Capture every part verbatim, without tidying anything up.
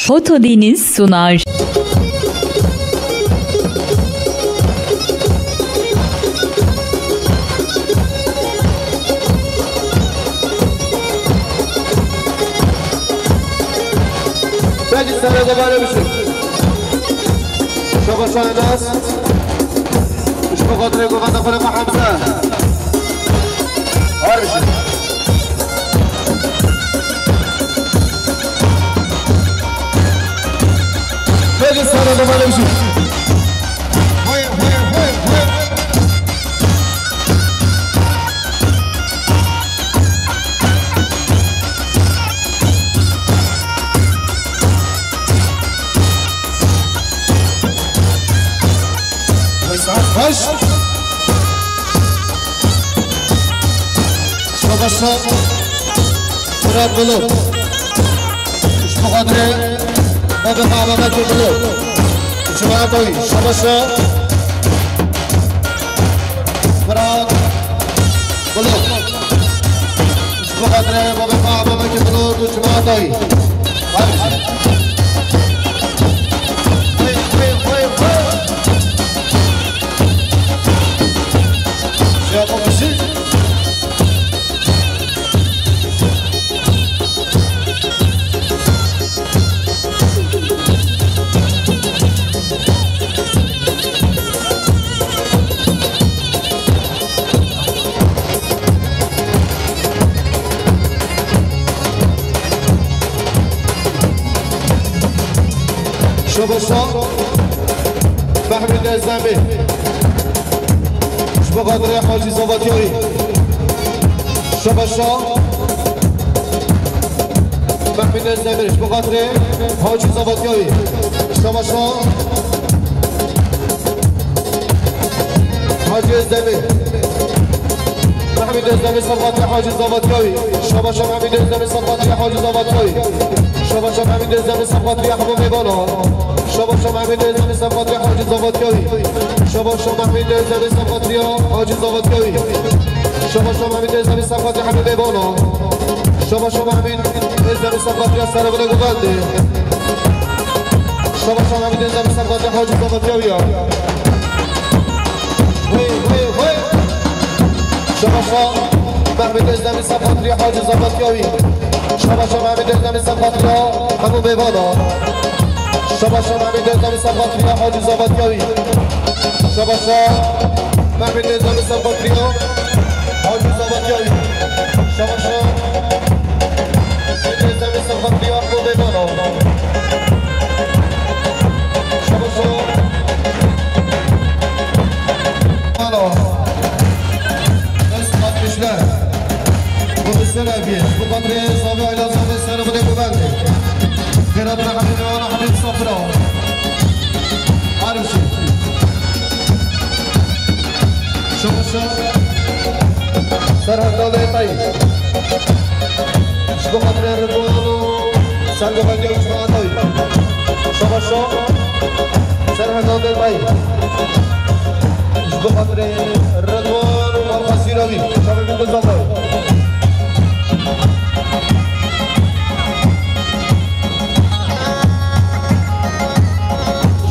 Foto Deniz sunar. Belki sana da böyle bir şey. Şabaşa Enas. Ji bo xatirê govenda xwe Rêka Hemze. Her bijî. Peki, sana da bana bir şey. Hayır, hayır, hayır, hayır. Xweş. Şabaşa Firat Bulut. Ji bo xatirê Mehmet Mehmetê Bulut. Cemaat oy. Şabaşa Firat Bulut. Ji bo xatirê Mehmet Mehmetê Bulut û cemaat oy. Hadi. Hey, hey, hey, hey. Şey yapamamışız. Şabaşa Mehmet Özdemir. Ji bo xatirê Hacî Zavatiyayî. Şabaşa Mehmet Özdemir. Ji bo xatirê Hacî Zavatiyayî. Şabaşa Hacî Özdemir. Mehmet Özdemir ser xatirê Hacî Zavatiyayî. Şabaşa Mehmet Özdemir ser xatirê Hacî Zavatiyayî. Şabaşa Mehmet Özdemir ser xatirê hemû mêvana. Şabaşa Mehmet Özdemir ser xatirê Hacî Zavatiyayî. Şabaşa Mehmet Özdemir ser xatirê Hacî Zavatiyayî. Şabaşa Mehmet Özdemir ser xatirê hemû mêvana. Şabaşa Mehmet Özdemir ser xatirê Serevine Govendê. Şabaşa Mehmet Özdemir ser xatirê Hacî Zavatiyayî. Hey, hey, hey. Şabaşa Mehmet Özdemir ser xatirê Hacî Zavatiyayî. Şabaşa Mehmet Özdemir ser xatirê hemû mêvana. Şabaşa Mehmet Özdemir ser xatirê Hacî Zavatiyayî. Şabaşa Mehmet Özdemir ser xatirê Hacî Zavatiyayî. Şabaşa Mehmet Özdemir ser xatirê hemû mêvana. Şabaşa. Alo. Dest atmışlar. Bu bir sene bir. Bu kadar zavi ayla zavi sene bu ne bu bende. Berat Rahmi ve Ana Habib Safra. Arifçi. Şabaşa. Serhat Dağlı Etay. Ji bo xatirê Ridwan û Sergoxetiya û cemaatê. Şabaşa Serheda Dermayî. Ji bo xatirê Ridwan û Alxasîra wî. Şabaşa Gulzafay.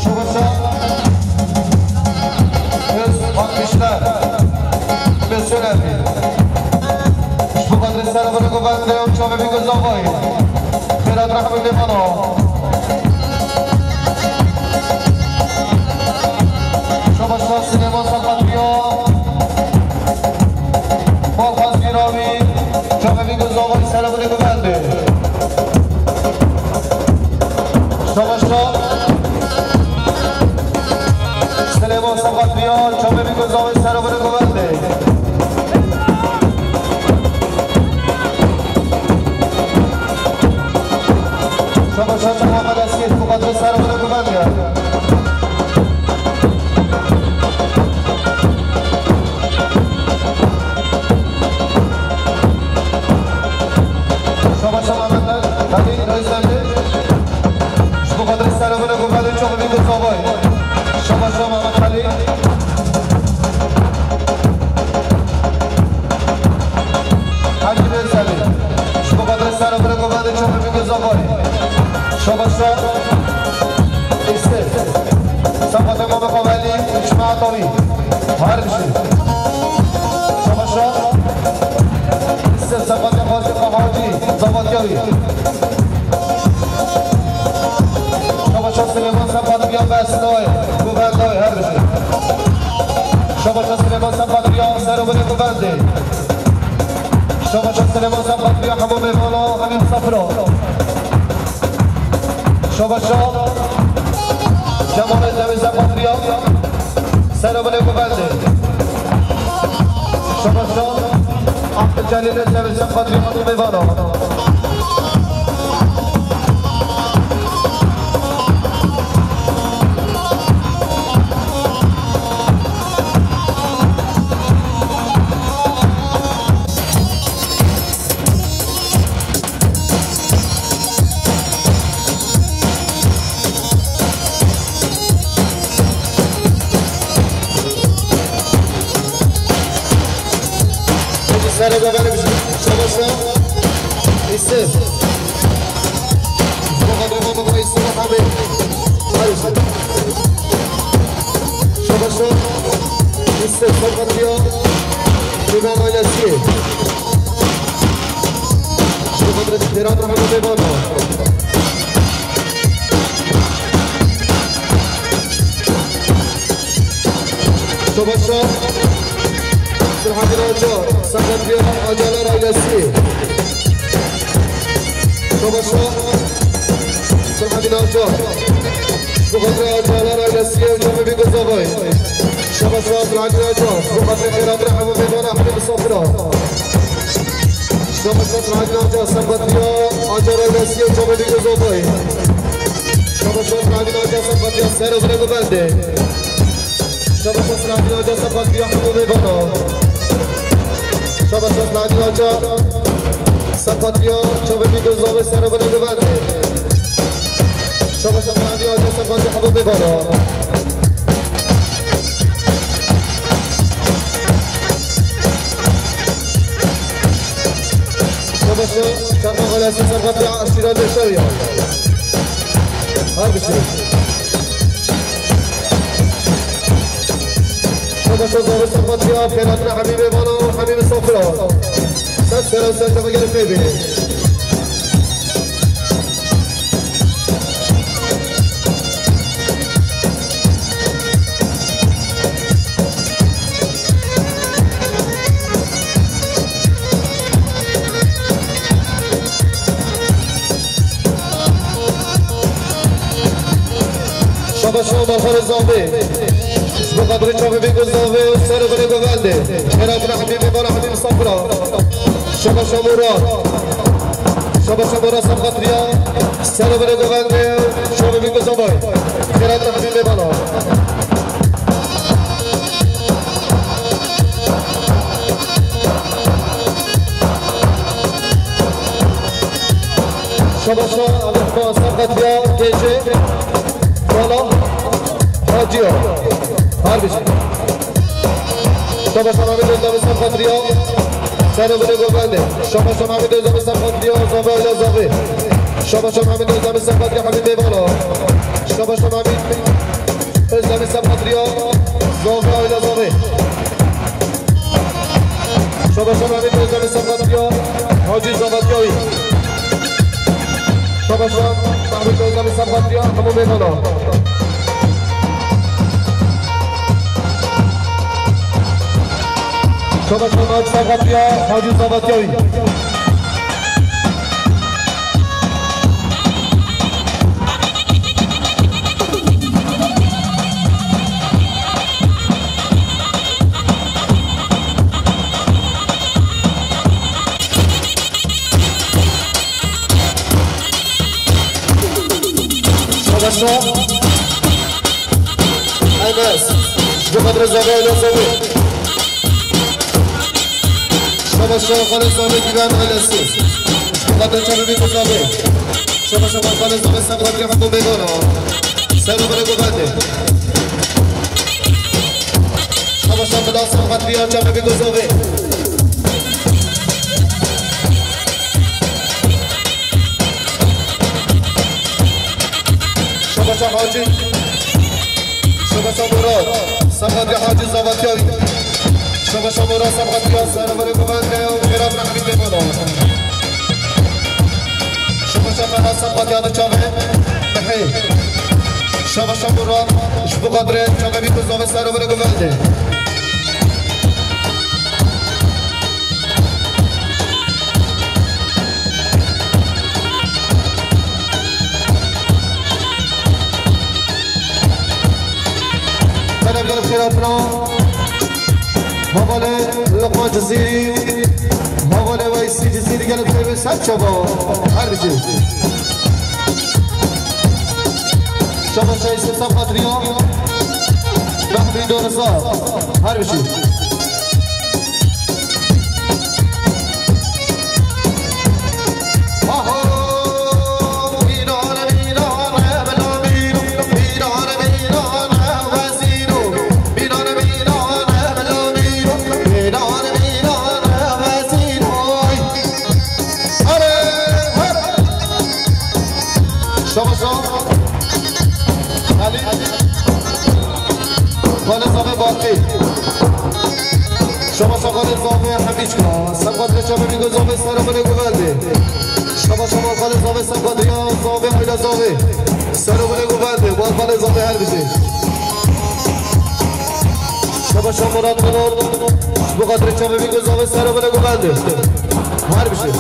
Şabaşa Öz Akişler. Mesut Erbil. Ji bo xatirê Serheda Govendê û çavê wî Gulzafay. Xêrat rehmê lê mano. Şabaşa Silêman Serxatriya. Balxas Gîravî. Çavê wî Gulzafay Serheda Govendê. Şabaşa Silêman Serxatriya. Çavê wî Gulzafay Serheda Govendê. Şabaşa Muhammed Esîr, bu kadar sarı bunu güven ya. Şabaşa Muhammed Halil Özdemir, bu kadar sarı bunu güven çok bir güzel. Şabaşa Muhammed Halil. Hacı Bey Selim. Ji bo xatirê Serhedê Govendê çavê wî Gulzafay. Şabaşa. Îstir. Sempatê Mame Xweveli, Îcma Tawî. Her bişî. Şabaşa. Îstir, sempatê Xwezî Xwehacî, Zavatiyawî. Şabaşa Silêman, sempatê Biyan Besnoy, Govendawî, her bişî. Şabaşa Silêman, sempatê Biyan Serobinê Govendê. Şabaşa Silêman, sempatê Biyan hemû mêvana, hemî misafira. Şabaşa Cemalê Cemîl, sempatê Biyan Serobinê Govendê. Şabaşa Abdülcelîlê Cemîl, sempatê Biyan hemû mêvana. Serê Govendê bişî. Şabaşa. Îstir. Bo xatirê mama xwe Îstir Muhammed. Hayır. Şabaşa. Îstir, sempatiya. Mêvan ailesiyê. Bo xatirê Têran Rehman mêvana. Şabaşa Silahedîn Acar, sempatiya Acarlar ailesiyê. Şabaşa Silahedîn Acar. Ji bo xatirê Acarlar ailesiyê û çavê vî gozavayê. Şabaşa Silahedîn Acar. Ji bo xatirê xêrhatina hemû mêvana, hemû misafira. Şabaşa Silahedîn Acar, sempatiya Acar ailesiyê û çavê vî gozavayê. Şabaşa Silahedîn Acar, sempatiya Serobinê Govendê. Şabaşa Silahedîn Acar, sempatiya hemû mêvana. Şabaşa Silahedîn Acar, sempatiya çavê vî gozavê Serobinê Govendê. Şabaşa Silahedîn Acar, sempatiya hemû mêvana. Şabaşa Çermê Xelesî, sempatiya eşîra Leşewiya. Her bişî. Şabaşa Zarê, sempatiya xêrhatina hemî mêvana û hemî misafira. Ser ser ser çava gelê pê bê. Şabaşa Omer Xalê Zavê. Ji bo xatirê çavê vê gozavê û Serê Xalê Govendê. Xêrhatina hemî mêvana, hemî misafira. Şabaşa Murat. Şabaşa Murat, sempatiya Serê Xalê Govendê û çavê vê gozavê. Xêrhatina hemî mêvana. Şabaşa Elîfba, sempatiya Gêncê Bala Haciya. Her bişî. Şabaşa Mehmet Özdemir, sempatiya Serê Xalê Govendê. Şabaşa Mehmet Özdemir, sempatiya Zavê Aile Zavê. Şabaşa Mehmet Özdemir, sempatiya Hemî Mêvana. Şabaşa Mehmet Özdemir, sempatiya Zavê Aile Zavê. Şabaşa Mehmet Özdemir, sempatiya Hacî Zavatiyayî. Şabaşa Mehmet Özdemir, sempatiya hemû mêvana. Şabaşa Mehmet, sempatiya Hacî Zavatiyayî. Şabaşa Enes, ji bo xatirê Zavê Aile Zavê. Şabaşa Xalê Zavê, Gîlan ailesî. Ji bo xatirê çavê vî gozavê. Şabaşa Xalê Zavê, sempatiya hemû mêvana. Serê Xalê Govendê. Şabaşa Mila, sempatiya çavê vî gozavê. Hacî. Şabaşa Murat. Sefqatiya Hacî Zavatiyayî. Şabaşa Murat Sefqatiya serverê guvende û xêrat rehmî bê mala. Şabaşa Ferhat Sefqatiya di çavê mehê. Şabaşa Murat ji bo xatirê çavê bî ku zavê serverê guvende. Gelek gelek xêr hatina. Hevalê Luqman Cizîrî, hevalê Weysî Cizîrî gelek xêr be ser çava. Her bijî. Şabaşa Yusuf Sefqatriya, Mehmî Doniza. Her bijî. Şabaşa Halî. Xalê zavê Baqî. Şabaşa xalê zavê Hemîçka. Sefqatriya çavê bî ku zavê serê binê guvendê. Şabaşa xalê zavê Sefqatriya, zavê ayla zavê. Serê binê guvendê. Wan xalê zavê her bijî. Şabaşa Murat Murat. Ji bo xatirê çavê bî ku zavê serê binê guvendê. Her bijî.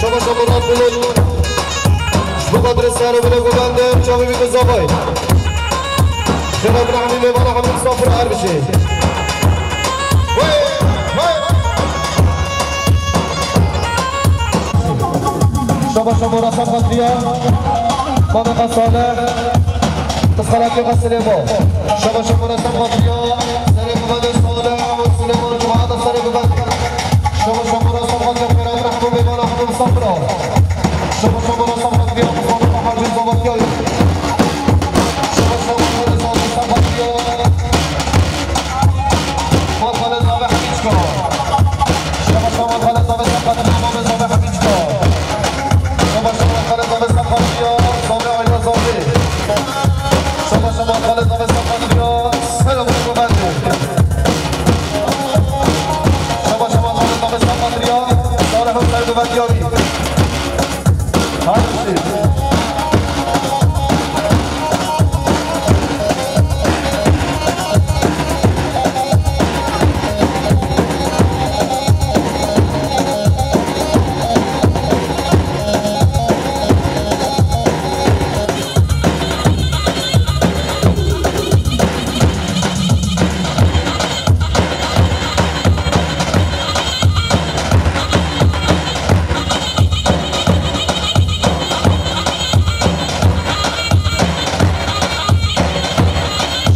Şabaşa Murat Bulut. Ji bo xatirê serê binê guvendê, çavê bî ku zavê. Xêra bin Emî mêvana hemî misafir her bijî. Wey, wey. Şabaşa Murat Sefqatriya. Mame Xasaleh. Xelatê xwe Silêman. Şabaşa Murat Sefqatriya. Serê guvendê Saleh û Silêman, cemaeta serê guvendê. Şabaşa Murat Sefqatriya, xêra rehmê bê mala hemû misafira. Şabaşa Murat Sefqatriya, Mustafa Hacî Zavatiyayî. Şabaşa Murat Sefqatriya. Xalê zavê Hemîçka. Şabaşa xalê zavê Sefqatriya, zavê Hemîçka. Şabaşa xalê zavê Sefqatriya, zavê ayla zavê. Şabaşa xalê zavê Sefqatriya, ser û guvendê. Şabaşa xalê zavê Sefqatriya, Salih û ser guvendiyarî.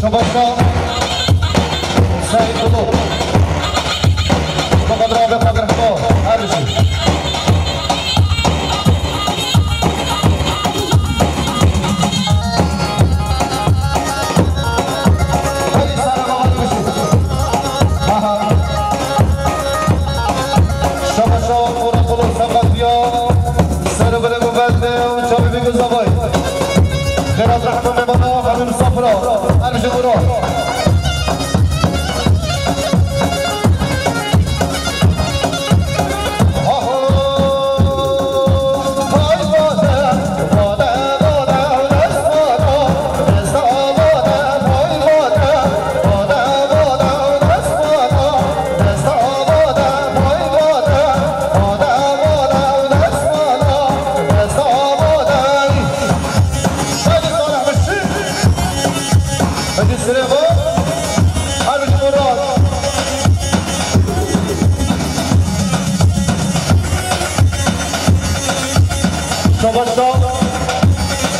Şabaşa Seyîd Bulut. Muqadra ve Kadir Hito. Her şey. Şabaşa Murat Bulut, Sefqatriya. Serê binê guvendê û çavê bî ku zavê. Xêrat rehmê bana, hemî misafira. Her bijî Murat. Şabaşa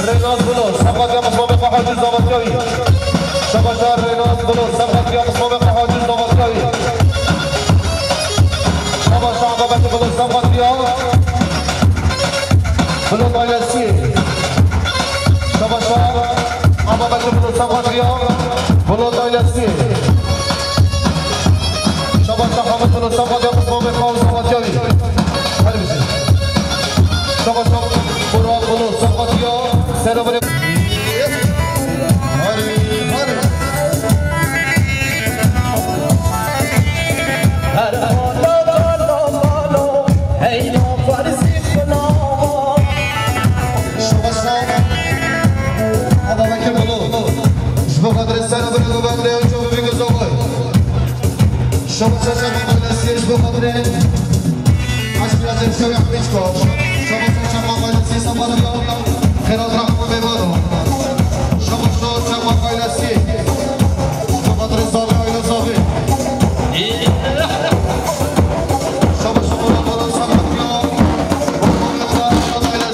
Rênas Bilo, Saqatiya Mismamê Qehacî Zavatyayî. Şabaşa Rênas Bilo, Saqatiya Mismamê Qehacî Zavatyayî. Şabaşa Ababekî Bilo, Saqatiya Bilo Taylesî. Şabaşa Ababekî Bilo, Saqatiya Bilo Taylesî. Şabaşa Hamid Bilo, Saqatiya Mismamê Qehacî Zavatyayî. Hadi bize. Şabaşa Burak Bulut, Saqatiya, Serabirê. Hari, hari. Her bala, bala, bala, heyna farzî xinava. Şabaşa Ababekir Bulut. Ji bo xatirê Serabirê Govendê û Çavê Bîgozovê. Şabaşa Çema Xaylesiyê ji bo xatirê Eşkî Recep Şewî Hemîçko. Şabaşa Çema Xaylesiyê Saqatiya Xêrat Rehmo Mêvano. Şabaşa Çema Xaylesiyê ji bo xatirê Zavê Ayla Zavê. Şabaşa Murat Baran Saqatiya. Şabaşa Murat Baran Saqatiya.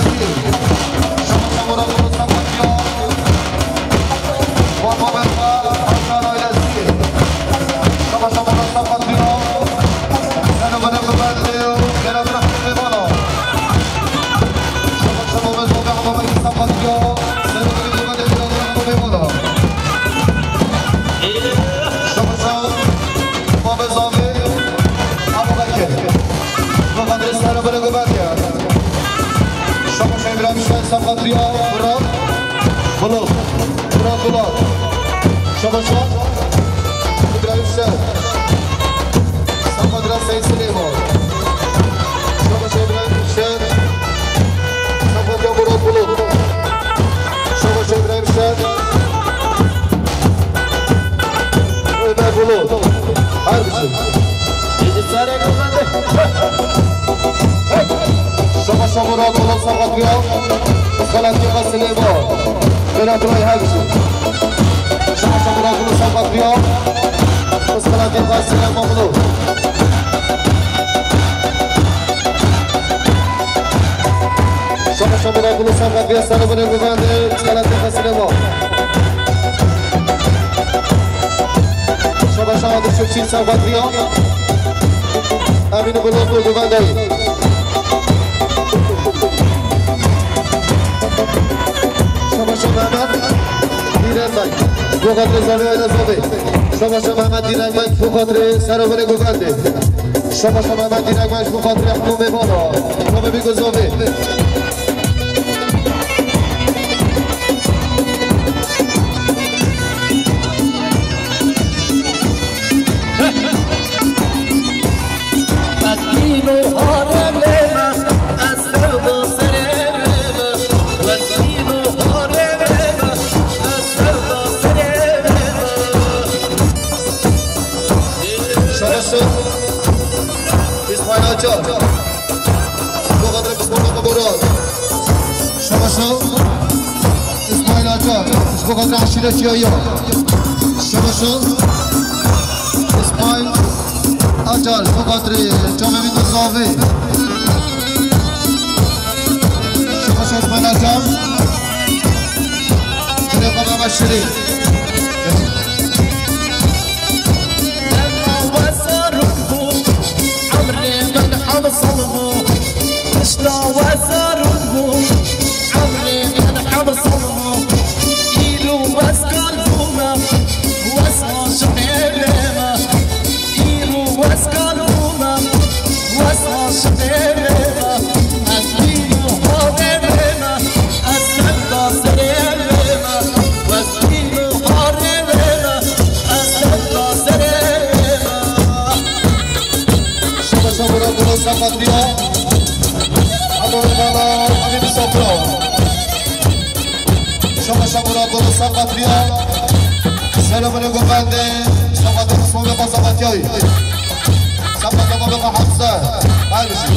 Şabaşa Îbrahîm Şahin Saqatiya, Murat Bulut. Murat Bulut. Şabaşa Îbrahîm Şahin. Saqatiya Seyîd Silêman. Şabaşa Îbrahîm Şahin. Saqatiya Murat Bulut. Şabaşa Îbrahîm Şahin. Ömer Bulut. Her biçim. Şabaşa Murat Bulut Saqatiya. Xelatî Xasilê Bo. Xelat Ray her biçim. Şabaşa Murat Bulut Saqatiya. Xelatî Xasilê Bo Bulut. Şabaşa Murat Bulut Saqatiya. Serabirê Govendê. Xelatî Xasilê Bo. Şabaşa Adil Şevçî Saqatiya. Emîn Bulut Govendê. Şabaşa Mehmet Dîrenbek. Ji bo xatirê Zavê Ayla Zavê. Şabaşa Mehmet Dîrenbek ji bo xatirê Serabirê Govendê. Şabaşa Mehmet Dîrenbek ji bo xatirê Hemû Mêvana. Çavê Bîgozovê. Şabaşa İsmail Acar. Ji bo xatirê Mustafa Murat. Şabaşa İsmail Acar. Ji bo xatirê eşîretiya ya. Şabaşa İsmail Acar. Ji bo xatirê çavê wî Zavê. Şabaşa İsmail Acar. Telefona me şirî. Dema we zarok bû, emrê min hemsal bû. Pişta we zarok bû, emrê min hemsal bû. Îro wez kar bûme, wez aşiqê me. Îro wez kar bûme, wez aşiqê me. Ez bîn û harê me, ez senda serê me. Wez bîn û harê me, ez senda serê me. Şabaşa Murat Bulut Saqatiya. Hemû mêvana, hemî misafira. Şabaşa Murat Bulut Saqatiya. Serabirê Govendê. Saqatiya Mustafa Saqatiyayî. Saqatiya Mustafa Hamza. Her biçim.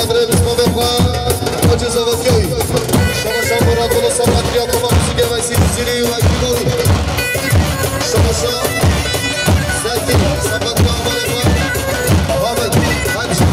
Sera birê mismamê xwe, Hacî Zavakiyayî. Şabaşa Murat Ulu Samakriya, Koma Muzîkê Veysî Cizîrî û Ekîboyî. Şabaşa Zekî, Samakriya Amalê xwe, Ahmet, Hacî.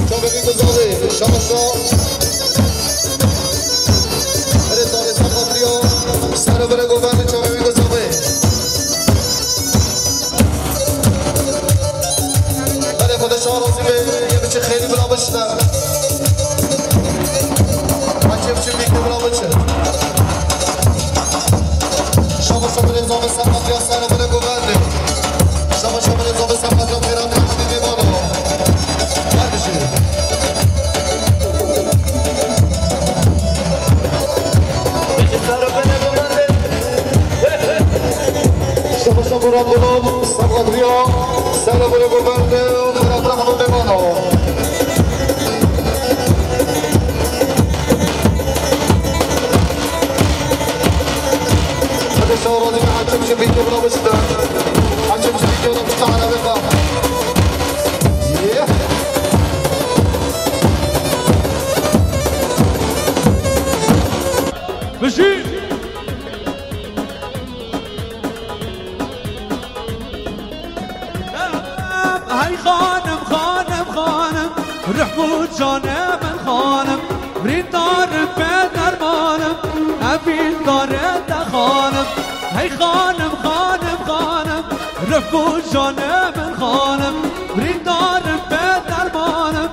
Çavê wî ku zavê, şaşa. Erê zavê ser xatirî ya. Ser û birê govendê çavê wî ku zavê. Erê Xwedê şaha razî be, yê biçe xêrî bila bişne. Hacî biçe bîkê bila biçe. Şabaşa birê zavê ser xatirî ya, ser û birê govendê. Şabaşa birê zavê ser xatirî ya, xêra xatirî mêvano. Her bijî. Şabaşa Murat Bulum, Sabatriya, Selamun Aleyküm, Ferhat Rahman Memano. Hadi sağ olun, açık şu bir yolda. Açık şu bir yolda, bir tane bir bak. Yeah. Bijî! Hey xanim, xanim, xanim, ruh û canê min xanim, birîndarim pê dermanim, evîn darê te xanim. Hey xanim, xanim, xanim, ruh û canê min xanim, birîndarim pê dermanim,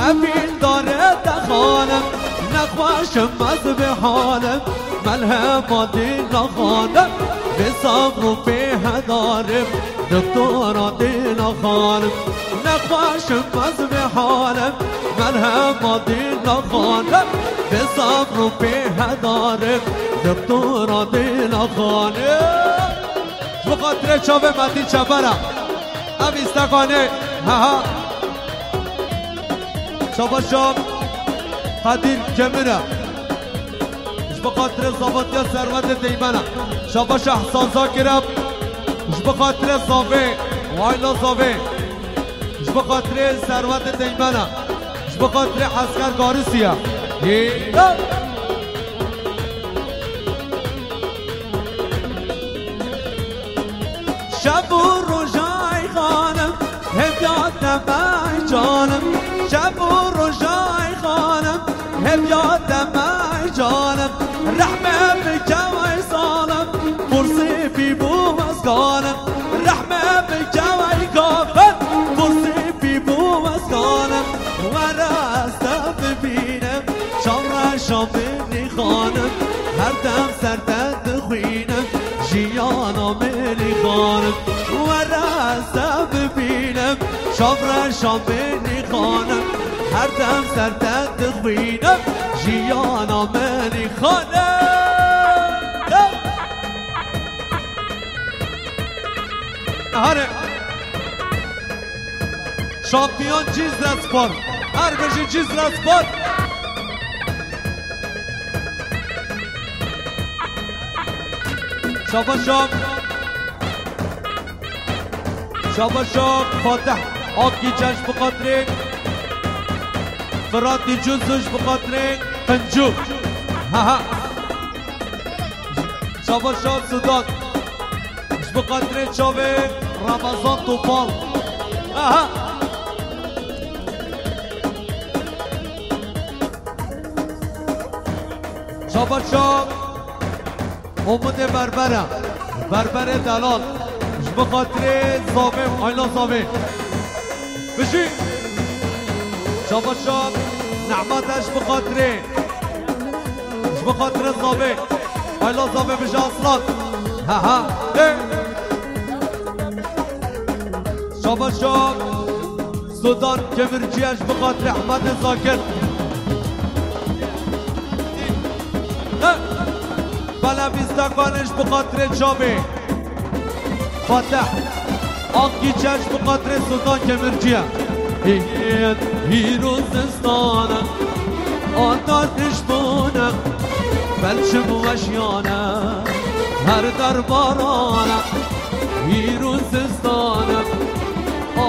evîn darê te xanim. Nexweşim ez bi halim, melhema dîna xanim. Bê sebr û bê hedarim, doktora Dîna xanim. Nexweşim ez vê halim, merhema Dîna xanim. Bê sebr û bê hedarim, doktora Dîna xanim. Ji bo xatirê çavê Metîn Çepera. Ev îstekanê, ha ha. Şabaşa Qedîr Kemira. Ji bo xatirê zavatiya Serwetê Teymena. Şabaşa Ehsan Zakira. Ji bo xatirê Zavê, Wayla Zavê. Ji bo xatirê Serwetê Teymena. Ji bo xatirê Esker Garisiya. Hêla. Şev û rojay xanim, hevya te me canim. Şev û rojay xanim, hevya te me canim. Rehme bike wey zalim, fursê bî bû ez ganim. Rehme bike wey kafir, fursê bî bû ez ganim. Were ez te bibînim, çavreşa min ê xanim, her dem ser te dixwînim, jiyana min ê xanim. Were ez te bibînim, çavreşa min ê xanim, her dem ser te dixwînim, jiyana min ê xanim. Hare. Şampiyon Cizre Spor. Her bijî Cizre Spor. Şabaşa. Şabaşa Fatih Akgî, ji bo xatirê Firatî Cunsu, ji bo xatirê Qincû. Ha ha. Şabaşa Sudan. Ji bo xatirê çavê Ramazan Topal. Aha. Şabaşa Umudê Berbere. Berberê Delal. Ji bo xatirê Zavê, Ayla Zavê. Bijî. Şabaşa Nehmete ji bo xatirê. Ji bo xatirê Zavê. Ayla Zavê bije aslan. Ha ha. Ê. Şabaşa Sudan Kemirciye ji bo xatirê Ehmedê Zakir. Ê. Bela bîstekanê ji bo xatirê çavê. Fatih Akgîçe ji bo xatirê Sultan Kemirciye. Hîn hîro zistane, ata tiştone, belçim weşiyane, her der barane. Hîro zistane,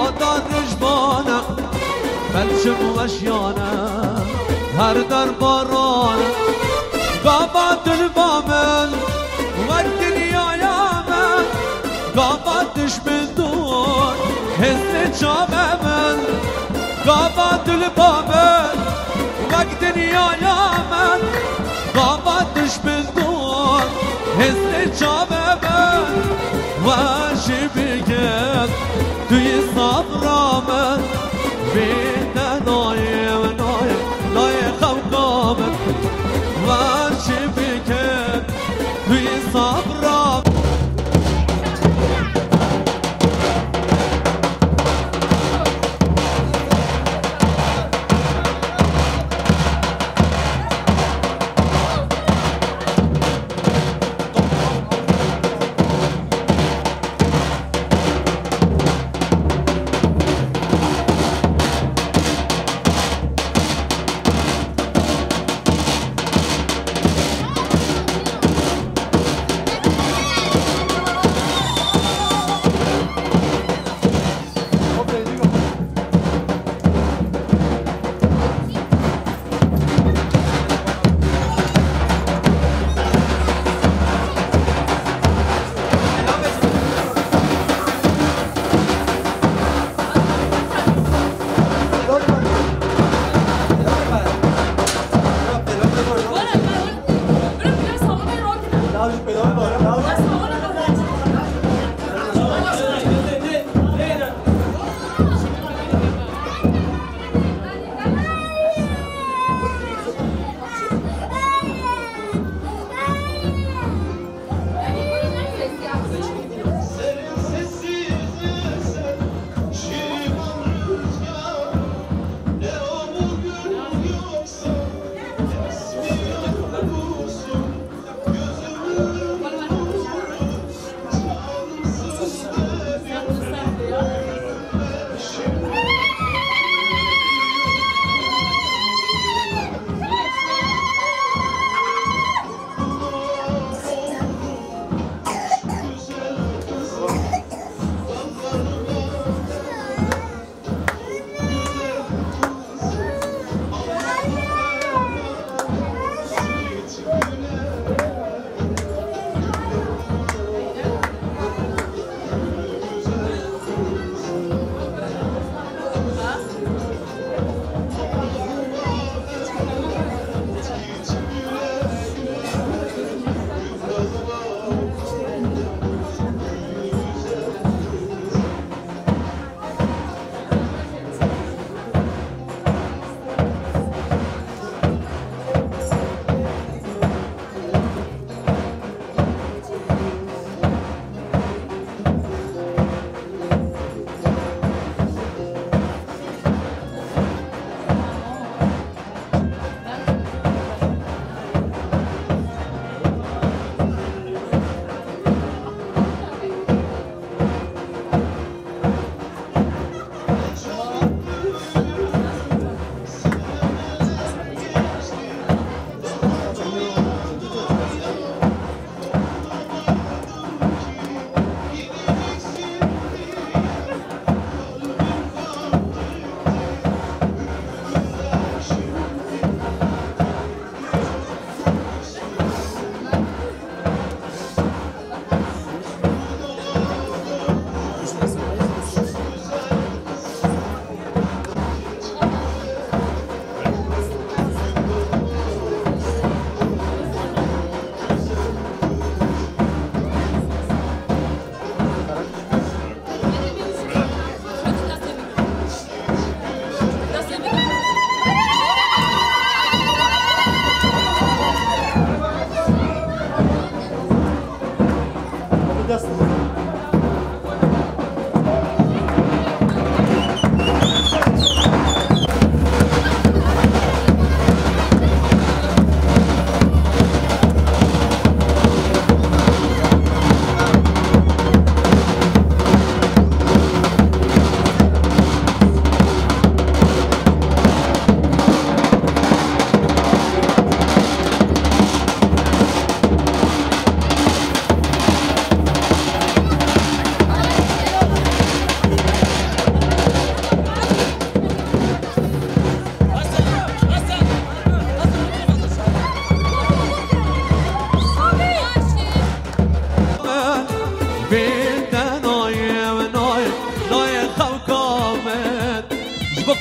ata tiştone, belçim weşiyane, her der barane. Gava dilba min, wek dinyaya min, gava dişmin dor, hêzê çavê min. Gava dilba min, wek dinyaya min, gava dişmin dor, hêzê çavê min. Weşî bikin, tu yî sabra min, bî te nayê, nayê, nayê xewka min. Weşî bikin, tu yî sabra min.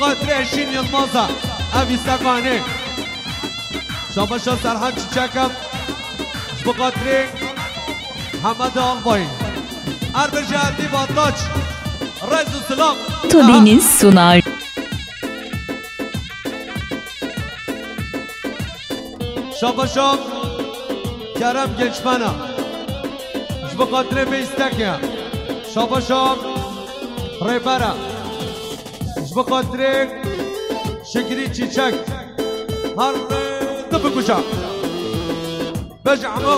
Xatirê Eşîn Yilmaza, ev îstekanê. Şabaşa Serhan Çiçekem, ji bo xatirê Hemed Albayî. Erbejê Erdî Bataç, rez û silam. Tonînin sunar. Şabaşa Kerem Gençmena. Ji bo xatirê vê îstekê. Şabaşa Rêbera. Ji bo xatirê Şikrî Çîçek. Her du bikuja. Bej emo.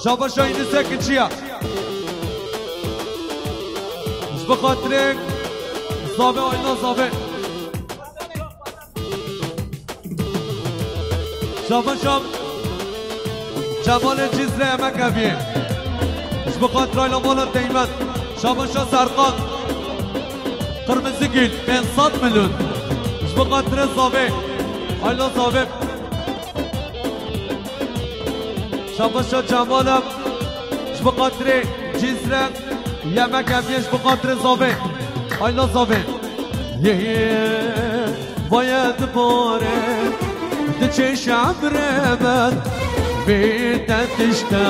Şabaşa Yunus Ekinçiya. Ji bo xatirê Zavê Ayna Zavê. Şabaşa Cemalê Cizre Yemek Eviyê. Ji bo xatirê Ayla Mala Teymel. Şabaşa Serkan Qirmizigil, pênc sed milyon. Ji bo xatirê Zavê. Ayla Zavê. Şabaşa Cemal e. Ji bo xatirê Cizre Yemek Eviyê, ji bo xatirê Zavê. Ayla Zavê. Yê, yê, vaye dibare, diçe şebre ben, bê te tişte,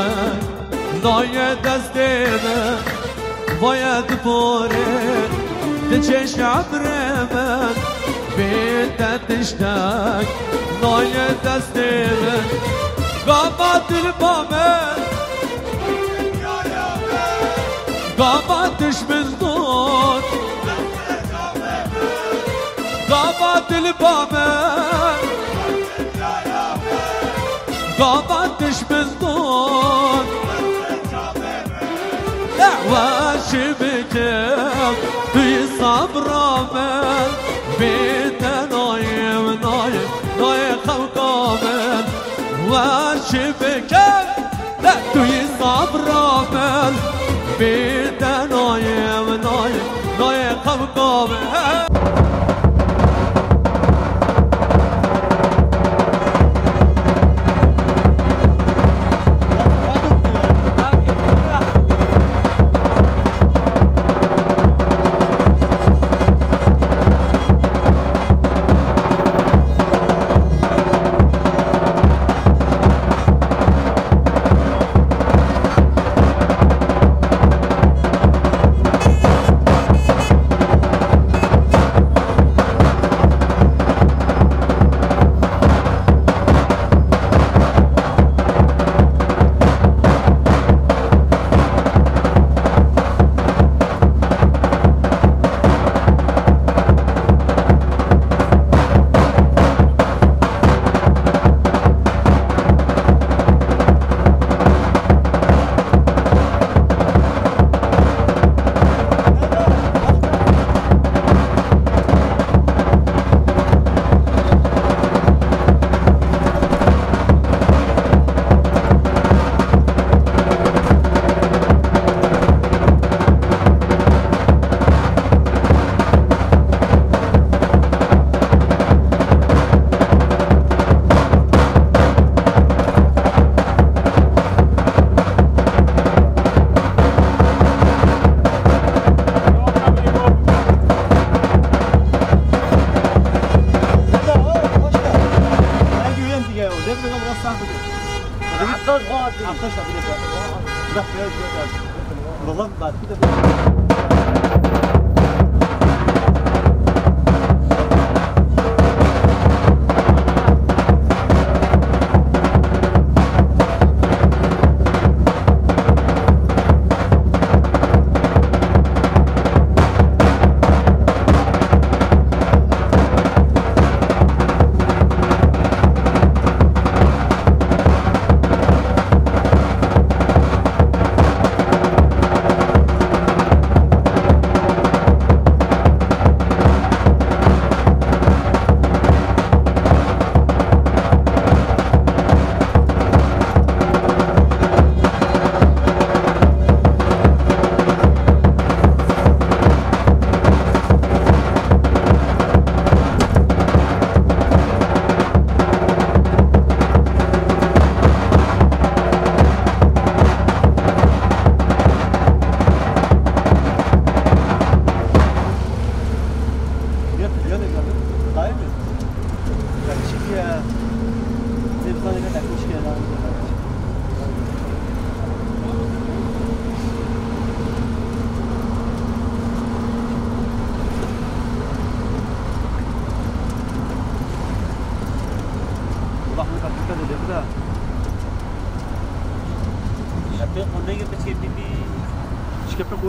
naye destê min. Vaye dibare, diçe şebre ben, bê te tiştek, naye destê min. Gava dilba min, gava tişt min dot, gava dilba min, gava tişt min dot. Weşî bikim, tu yî sabra min, bê te nayê, nayê, nayê xewka min. Weşî bikim, tu yî sabra min, bê te nayê, nayê, nayê xewka min.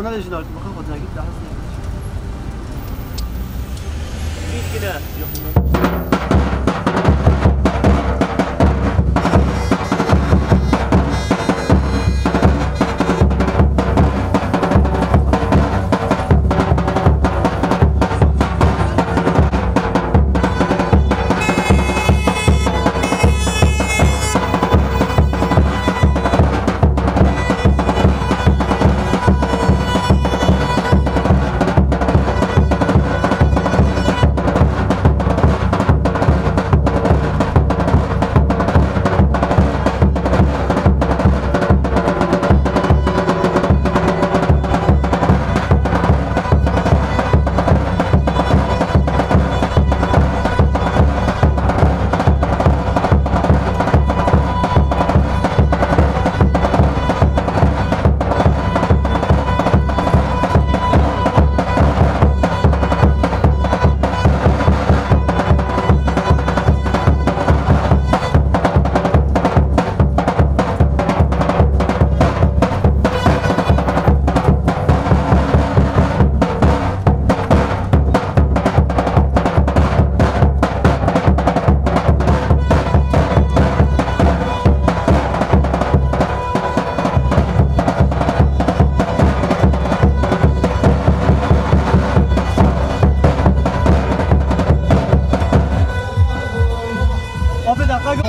Ona da jina bakın, o da gitti, hızlı.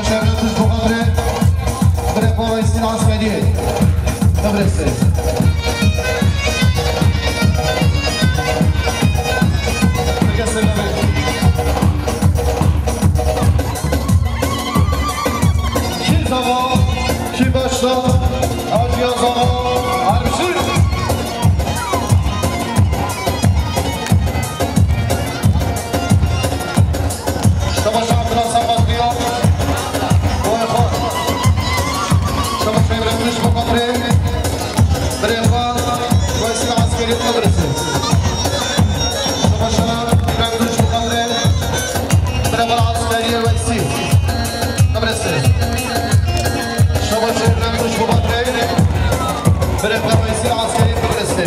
Şeref kuş bu kadre. Bire baba isin askeriye. Tabresi. Şi zava, şi başla, acıya zava, harbisi. Şabaş Abdullah Sabat diyor. Oy, oy. Şabaş Emre Kılıç bu kadre. Bire baba, bu isin askeriye tabresi. Şabaş Emre Kılıç bu kadre. Bire baba askeriye ve isin. Tabresi. Şabaş Emre Kılıç bu kadre. Bire baba isin askeriye tabresi.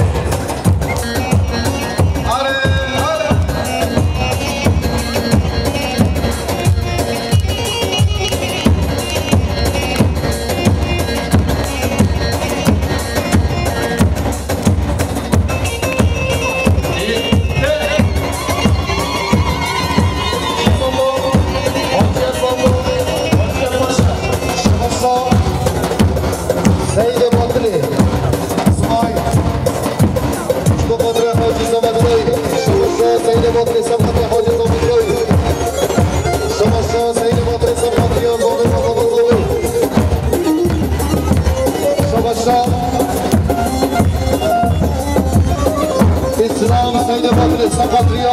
Seyde Batilê, İsmail. Şabaş Seyde Batilê, Seyde Batilê, Seyde Batilê, Seyde Batilê, Seyde Batilê, Seyde Batilê, Seyde Batilê. Şabaş. İslam Seyde Batilê, Seyde Batilê.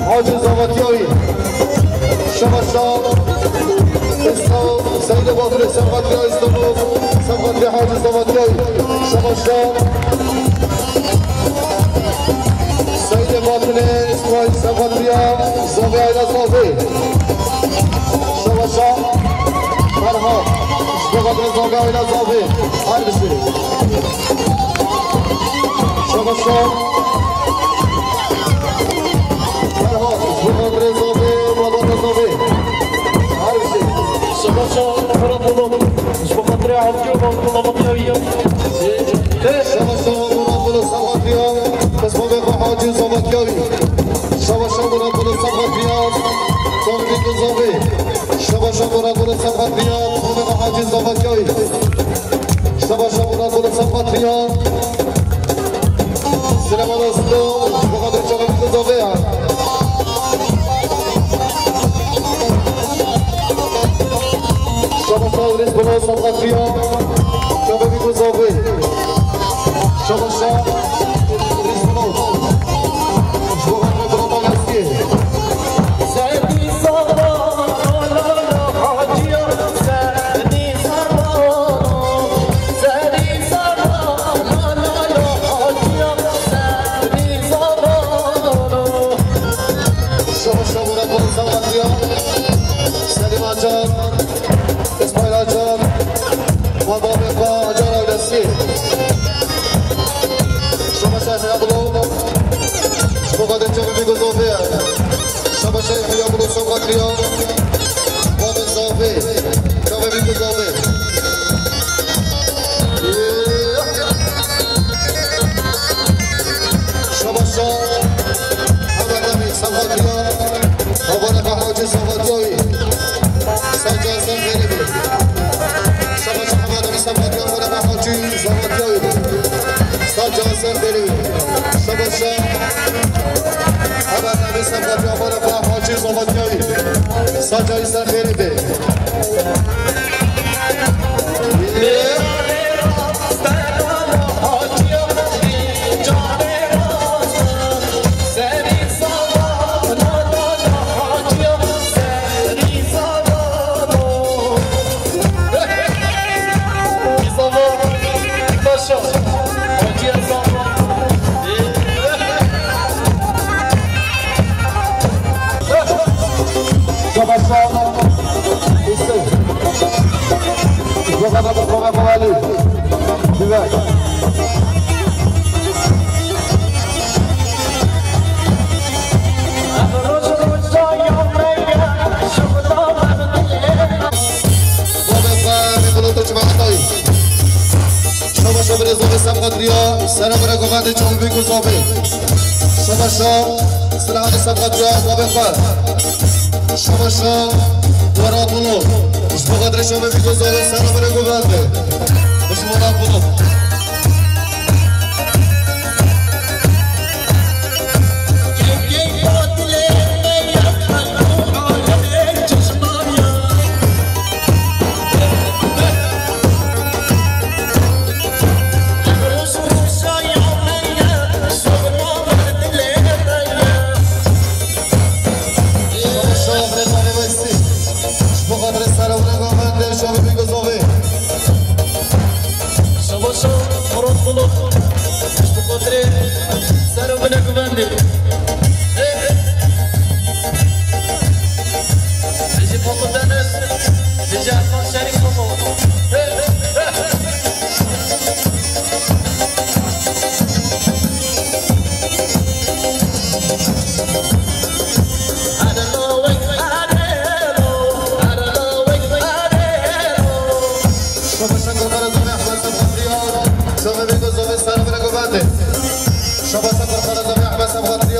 Hacı Zavatyoy. Şabaş. İslam Seyde Batilê, Seyde Batilê, İstanbul. Seyde Batilê, Hacı Zavatyoy. Şabaş. Seyde Batilê, İsmail Safatriya, Zovê Ayla Zovê. Şabaş. Merhaba. Şabaş Zovê Ayla Zovê. Her bir şey. Şabaş. Merhaba. Şabaş Zovê, Madonna Zovê. Her bir şey. Şabaş. Merhaba. Ji bo xatirê hatiye û balkona Batyayê. Şabaş, şabaş, Murat Bulu, Sabatriya. Kesmabê xwe Hacî Sabatriyayî. Şabaş, şabaş, Murat Bulu, Sabatriya. Sabatriya Zovê. Şabaş, şabaş, Murat Bulu, Sabatriya. Kesmabê xwe Hacî Sabatriyayî. Şabaş, şabaş, Murat Bulu, Sabatriya. Süleyman Aslı, bu kadar çok Zovê ya. Şabaş, şabaş, Murat Bulu, Sabatriya. Şabaş, Biko Zovê. Şabaş, şabaş, Murat Bulu. Şabaş, Murat Bulu, Sabatriya. Şabaş, şabaş, Murat Bey, Sabatriya. Selim Acar, İsmail Acar, Muhammed Acar ailesi. Şaşa Bulo. Ji bo xatir çavê Bîgo Zovê. Şabaş Yahya Bulo, Şabaş Yahya. Bavê Zovê. Çavê Bîgo Zovê. Şabaş. Hava Demî, Şabaş Yahya. Hava Demî, Hacî Şabaş Yahya. Saca ser xêrê be. Şabaş Hava Demî, Şabaş Yahya. Hacî Zavatiyayê. Saca ser xêrê be. Şabaşa. Hemen Emir Zavatiyayê, bana bana Hacî Zavatiyayê. Saca ser xêrê be. Şabaş, birê Zovê Semqatriya, sera bira govendê çavê Bîgo Zovê. Şabaş, sera Semqatriya, bavê xwe. Şabaş, Murat Bulut. Ji bo xatirê çavê Bîgo Zovê, sera bira govendê. Ji Murat Bulut. Şabaş, Murat Bulut. Ji bo xatirê ser û binê guvendê. Ji Pamuk Deniz, ji Erkan Şerîf Pamuk. Şabaşa Kurbanê Zovê Ehmed Sefxatriya, Zovê Bîgo Zovê, sera bira govendê. Şabaşa Kurbanê Zovê Ehmed Sefxatriya.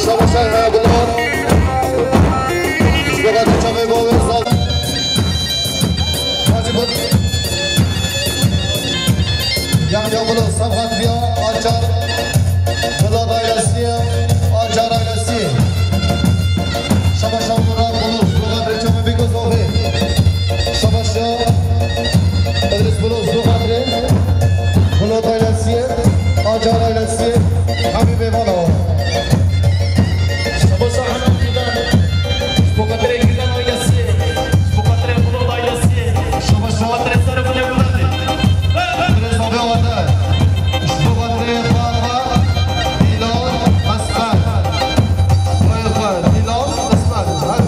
Şabaşa ya Bilal. Ji bo xatirê çavê bavê Zal. Hacı Bul-, Yahya Bulus, Sabhat Riya, Acar, Bilal ailesi, Acar ailesi. Şabaşa Murat Bulus, Murat Reço Mebiko Zohi. Şabaşa Idris Bulus, Murat Re-, Murat ailesi, Acar ailesi, Habib Evanov. Şabaşa Henan Fidan, ji bo xatirê Fidan ailesi, ji bo xatirê Murat ailesi, şabaşa xatirê Serê Bulê Bulendê. Birêz Abe Wate, ji bo xatirê Xalva Dîlan Esmer. Xalva Dîlan Esmer.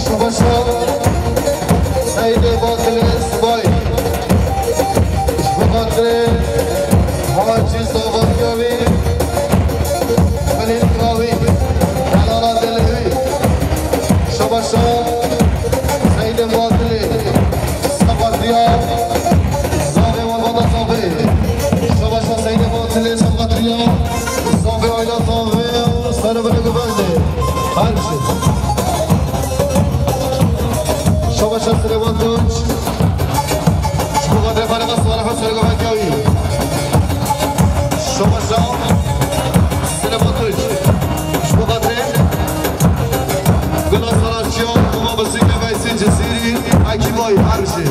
Şabaşa Seydê Batilê Sibay. Ji bo xatirê Hacî Zavatiya wî, xelîlka wî, delala dilê wî. Şabaşa Seydê Batilê, Sabatiya, Zavê Webada Zavê. Şabaşa Seydê Batilê, Sabatiya, Zavê Ayla Zavê, Serê Binê Guvendê. Her şey. Şabaşa Silêman Tunç. Ji bo xatirê xanima Saliha Sergovekiya wî. Şabaşa Silêman Tunç. Ji bo xatirê Gula Saraçiya, Huma Bizîka Veysê Cizîrî, Ekîbayî, her şey.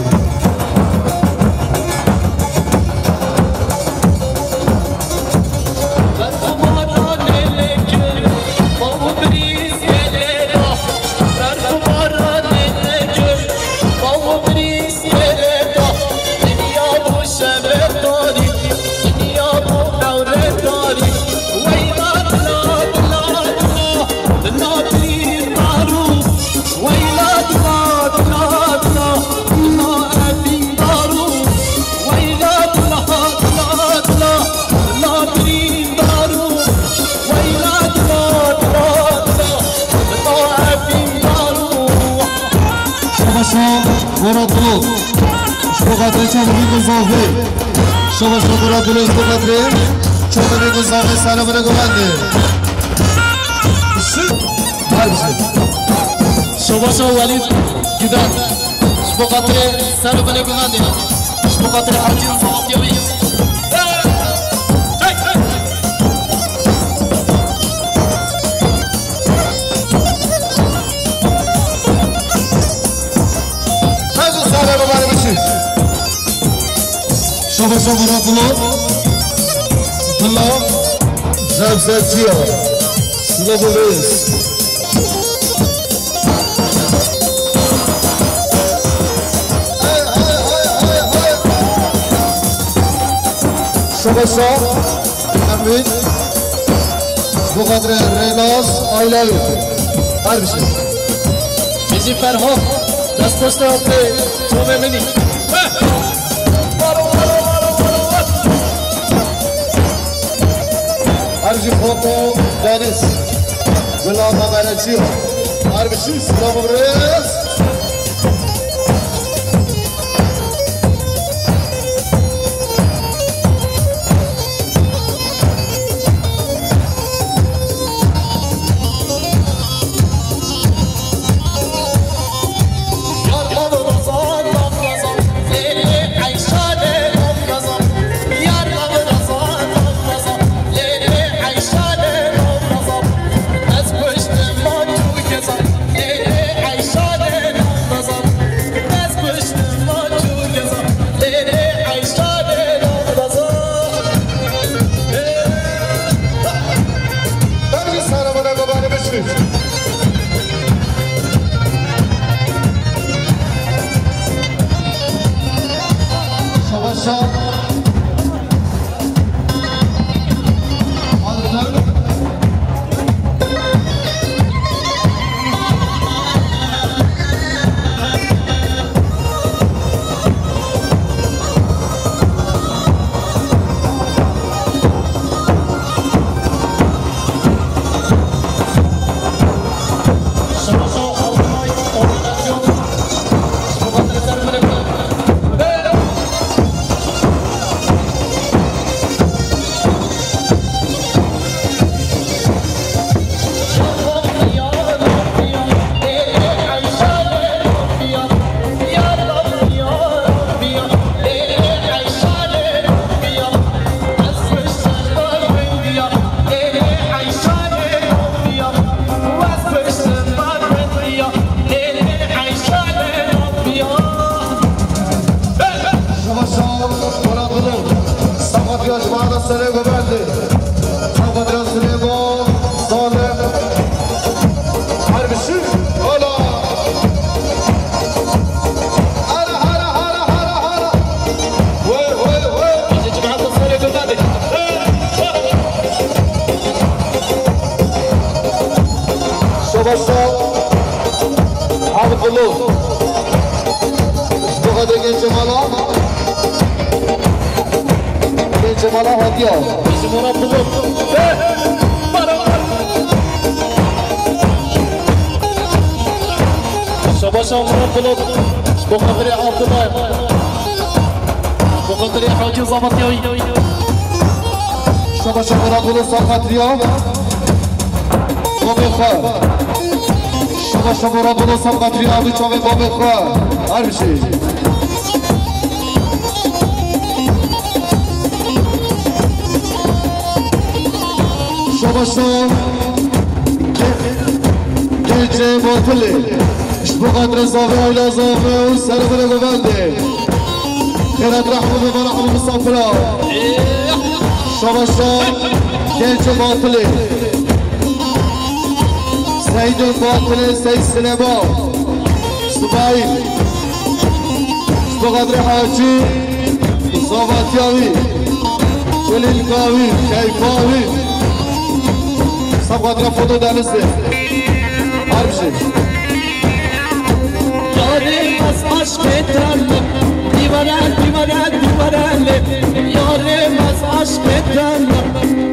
Şabaşa Murat Bulut. Ji bo xatirê çavê Rîko Zavê. Şabaşa Murat Bulut, ji bo xatirê çavê Rîko Zavê, Serê Binê Guvendê. Şabaşa Welîd Gidar. Ji bo xatirê Serê Binê Guvendê. Ji bo xatirê Hacî Zavatiya wî. Hadi sağ olun, bari bir şey. Şabaşa Murat Bulut. Bulut. Zevzevciya. Slow Race. Şabaşa. Emîn. Ji bo xatirê Rênas, aile wî. Her bir şey. Bizi Ferhat, destposta yaptı. Çavê min î. Heh! Deniz. Gulama Bereçiyo. Her bir şey, selam, buraya. Şumaşa Murat Bulut, Samatya Cuma'da sene gömerdi. Samatya Süleyman, Salih, Harbisi, hala. Hala, hala, hala, hala, hala. Vay, vay, vay. Hacı Cuma'da sene gömerdi. Şumaşa Murat Bulut. Ji bo xatirê Gencê Mala. Gencê Mala hatiye. Ji Murat Bulut. Şabaşa Murat Bulut. Ji bo xatirê Abdullah. Ji bo xatirê Hacî Zavatiyayî. Şabaşa Murat Bulut, ser xatirê. Komê xwe. Şabaşa Murat Bulut, ser xatirê, abi çavê komê xwe. Her bir şey. Şabaşa Ge-, Gencê Batilê. Ji bo xatirê zavê, aîla zavê û serê xwe govendê. Xêrat rehmet ve rehmet misafira. Şabaşa Gencê Batilê. Seydê Batilê, Seyd Silêman. Sibayî. Ji bo xatirê Hacî, zavatiya wî, kulîlka wî, keyfa wî. Sab xatirê Foto Denizê. Her bir şey. Yarê ez aşkê te me, dîvare, dîvare, dîvare lê. Yarê ez aşkê te me.